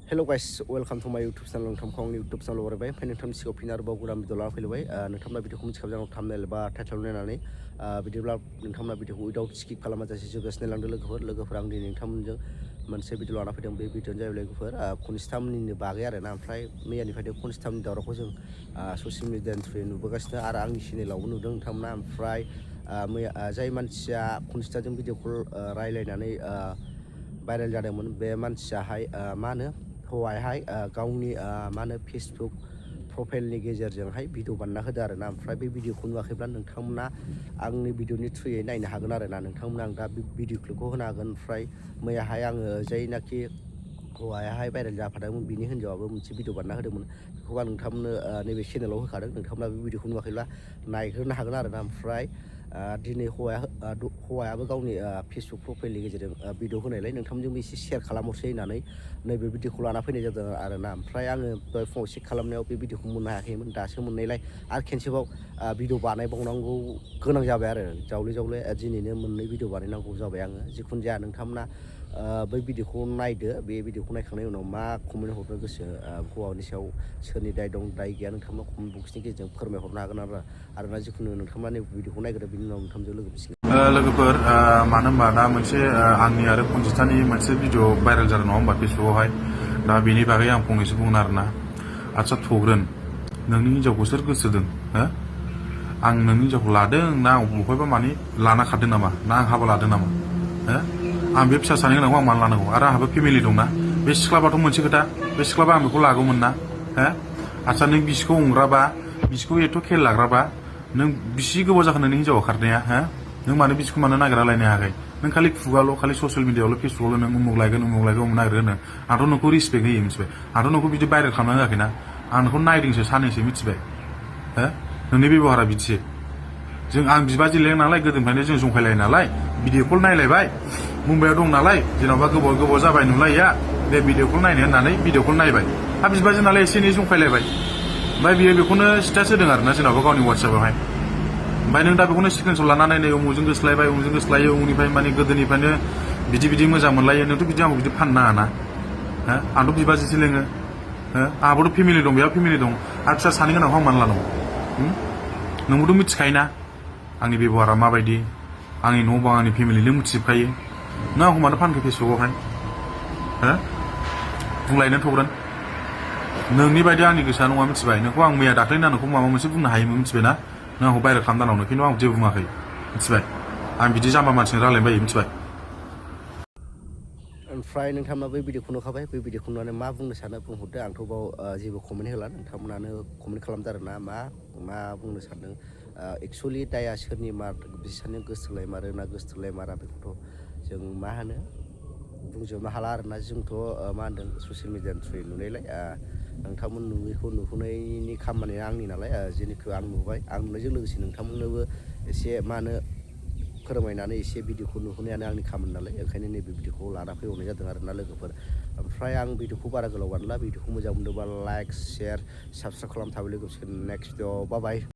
Hello guys, welcome to my YouTube channel. नोंथांखौ YouTube channel बरायबाय ओमफ्राय नोंथांनि सिगाङाव फिन आरोबाव गोदान भिडिअ लाना फैलायबाय नोंथांमोना भिडिअखौ मिथिखाबाय थाम्बनेल बा टाइटेल नायनानै बिदिब्ला नोंथांमोना भिडिअखौ उइदाउट स्किप खालामाजासे जोबजासिम नायलांदो लोगोफोर आं दिनै नोंथांमोनजों मोनसे भिडिअ लाना फैदों बे भिडिअआनो जाहैबाय लोगोफोर खनिस्थामनि बागै आरोना ओमफ्राय मैयानिफ्रायनो खनिस्थामनि दावरावखौ जों ससियेल मिडियानि थ्रुयै नुबोगासिनो आरो आंनि चेनेलावबो नुदों नोंथांमोना ओमफ्राय जाय मानसिया खनिस्थाजों भिडिअ कल रायलायनानै भाइरेल जादोंमोन बे मानसियाहाय मा होनो हौवायाहाय गावनि मा होनो फेसबुक प्रफाइलनि गेजेरजोंहाय भिडिअ बानायना होदो आरोना ओमफ्राय बे भिडिअखौ नुवाखैब्ला नोंथांमोना आंनि भिडिअनि थ्रुयै नायनो हागोन आरोना नोंथांमोना आं दा बे भिडिअ क्लिपखौ होनो हागोन ओमफ्राय मैयाहाय आङो जायनाखि हौवायाहाय भाइरेल जाफादोंमोन बिनि हिन्जावाबो मोनसे भिडिअ बानायना होदोंमोन बेखौ आं नोंथांमोननो नैबे चेनेलाव होखादों नोंथांमोना बे भिडिअखौ नुवाखैब्ला नायग्रोनो हागोन आरोना ओमफ्राय दिनै हौवायाबो गावनि फेसबुक प्रफाइलनि गेजेरजों भिडिअ होनायलाय नोंथांमोनजोंबो एसे शेयार खालामहरसै होननानै नैबे भिडिअखौ लाना फैनाय जादों आरोना ओमफ्राय आङो दहाय फुङाव चेक खालामनायाव बे भिडिअखौ मोननो हायाखैमोन दासो मोननायलाय आरो खेनसेबाव भिडिअ बानायबावनांगौ गोनां जाबाय आरो जावले दिनैनो मोननै भिडिअ बानायनांगौ जाबाय आङो जिखुनु जाया नोंथांमोना बै भिडिअखौ नायदो बे भिडिअखौ नायखांनायनि उनाव मा कमेन्ट हरनो गोसो हौवानि सायाव सोरनि दाय दं दाय गैया नोंथांमोना कमेन्ट बक्सनि गेजेरजों फोरमायहरनो हागोन आरोना जिखुनु नोंथांमोना नैबे भिडिअखौ नायग्रो बिनि उनाव नोंथांजों लोगोफोर मानो होनबा दा मोनसे आंनि आरो खनजितानि मोनसे भिडिअ भाइरेल जादों नङा होमबा फेसबुकआवहाय दा बेनि बागै आं फंनैसो बुंनो आरोना आदसा थग्रोन नोंनि हिन्जावखौ सोर गोसोदों हो आं नोंनि हिन्जावखौ लादों ना बबेहायबा माने लाना खारदों नामा ना आं हाबा लादों नामा हो आं बे फिसा सानै गोनांखौ आं मानो लानांगौ आरो आंहाबो फेमिलि दंना बे सिख्लाबाथ' मोनसे खोथा बे सिख्लाबा आं बेखौ लागौमोन ना हो आदसा नों बिसिखौ अनग्राबा बिसिखौ एथ' खेल लाग्राबा नों बिसि गोबाव जाखो नोंनि हिन्जावा खारनाया हो नों मानो बिसिखौ मानो नागिरना लायनो हायाखै नों खालि खुगाल' खालि ससियेल मिडियाआवल' फेसबुकआवल' नों उमुक लायगोन नागिरगोन आंथ' नोंखौ रिसपेक्ट होयो मिथिबाय आंथ' नोंखौ बिदि भाइरेल खालामना होआखैना आं नोंखौ नायदोंसो सानैसो मिथिबाय हो नोंनि बेब'हारा बिदिसो आं बिबाजै लें नालाय गोदोनिफ्रायनो जों जंखायलायो नालाय भिडिअ कल नायलायबाय मुम्बाइआव दं नालाय जेन'बा गोबाव जाबाय नुलायिया बे भिडिअ कल नायनो होननानै भिडिअ कल नायबाय बिबाजै नालाय एसे एनै जंखायलायबाय ओमफ्राय बियो बेखौनो स्टेटास होदों आरोना जेन'बा गावनि वाट्सएपआवहाय ओमफ्राय नों दा बेखौनो स्क्रिनशट लानानै नै उमुजों गोसोलायबाय उमुजों गोसोलायो उमुनिफ्राय माने गोदोनिफ्रायनो बिदि मोजां मोनलायो नोंथ' बिदि आंखौ बिदि फाननो नाङाना हो आंथ' बिबाजैसो लेङो हो आंहाबोथ' फेमिलि दं बेहा फेमिलि दं आरो फिसा सानै गोनांखौ आं मानो लानांगौ नोंबोथ' मिथिखायोना आंनि बेब'हारा माबायदि आंनि न' बां आंनि फेमिलि नों मिथिजोबखायो नों आंखौ मानो फानखो फेसबुकआवहाय हो बुंलायनो थग्रोन नोंनि बायदि आंनि गोसोआ नङा मिथिबाय नोंखौ आं मैया दाख्लैना नोंखौ माबा मोनसे बुंनो हायोमोन मिथिबाय ना नों आंखौ भाइरेल खालामदानावनो खिन्थु आंखौ जेबो बुङाखै मिथिबाय आं बिदि जाम्बा मानसिजों रायलायनो बायो मिथिबाय ओमफ्राय नोंथांमोना बै भिडिअखौ नुखाबाय बै भिडिअखौ नुनानै मा बुंनो सानो बुंहरदो आंथ' बाव जेबो कमेन्ट होला नोंथांमोनानो कमेन्ट खालामदो आरोना मा बुंनो सानदों एक्सुवेलि दाया सोरनि मार बिसोरनि गोसोलायमारो ना गोसोलायमारा बेखौथ' जों मा होनो बुंजोबनो हाला आरोना जोंथ' मा होनदों ससियेल मिडियानि थ्रुयै नुनायलाय नोंथांमोन नुयैखौ नुहोनायनि खामानिया आंनि नालाय जेनिखौ आं नुबाय आं नुनायजों लोगोसे नोंथांमोननोबो एसे मा होनो फोरमायनानै एसे भिडिअखौ नुहोनायानो आंनि खामानि नालाय ओंखायनो नैबे भिडिअखौ लाना फैबावनाय जादों आरोना लोगोफोर ओमफ्राय आं भिडिअखौ बारा गोलाव गानला भिडिअखौ मोजां मोनदोंबा लाइक शेयार साबसक्राइब खालाम थाबाय लोगोसे नेक्स्ट भिडिअ बाय